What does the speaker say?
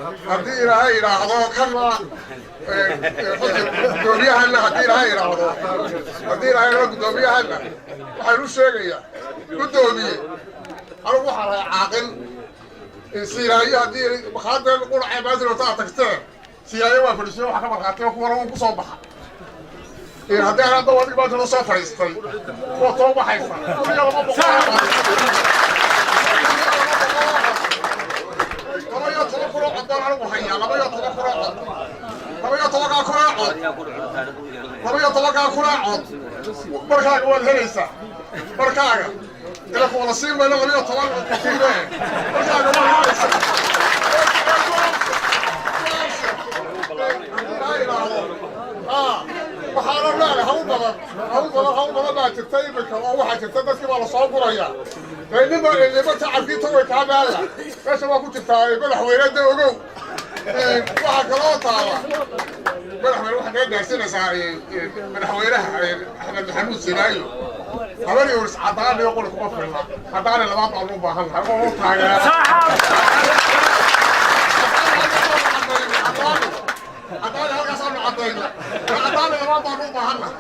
Haddii Ilaahay idhaahdo, kana guddoomiyahana, haddii Ilaahay idhaahdo, haddii Ilaahay idhaahdo, guddoomiyahana waxaan u sheegayaa, guddoomiye, anigu waxaan ahay caaqil Siilaayo. Haddii makhaadeen quracee maanta aad tagteen, Siilaayo waa fadhiisiyo, waxa ka markhaatiya kuwana uu ku soo baxa. Haddii aan hadda adiga maanta loo soo fadhiistay, waa soo baxaysa 12,000 oo cod baan anigu hayaa, 12,000 oo cod, 12-kaa kun oo cod, 12-kaa kun oo cod markaaga waad helaysaa. Markaaga ila kuwada siin mayno 12 kiile, markaaga waad helaysaa. Waxaana leedahay hawl badan, hawl badan, hawl badan baa jirta iminka, oo waxaa jirta dadkii baa lasoo gurayaa. Dee ninba nima tacabkii taway kaa maala meesha waa ku jirtaa. Madaxweyne, de ogow, waxaa kaloo taala, madaxweyne, waxaa kaga gaarsiinaysaa madaxweynaha Axmed Maxamuud Sinaayo. Habar Yoonis cadaan iyo qori kuma filna, caddaani labaad baan u baahan nahay oo u taageera. Caddaani halkaasaanu caddayna, caddaani labaad baan u baahannahay.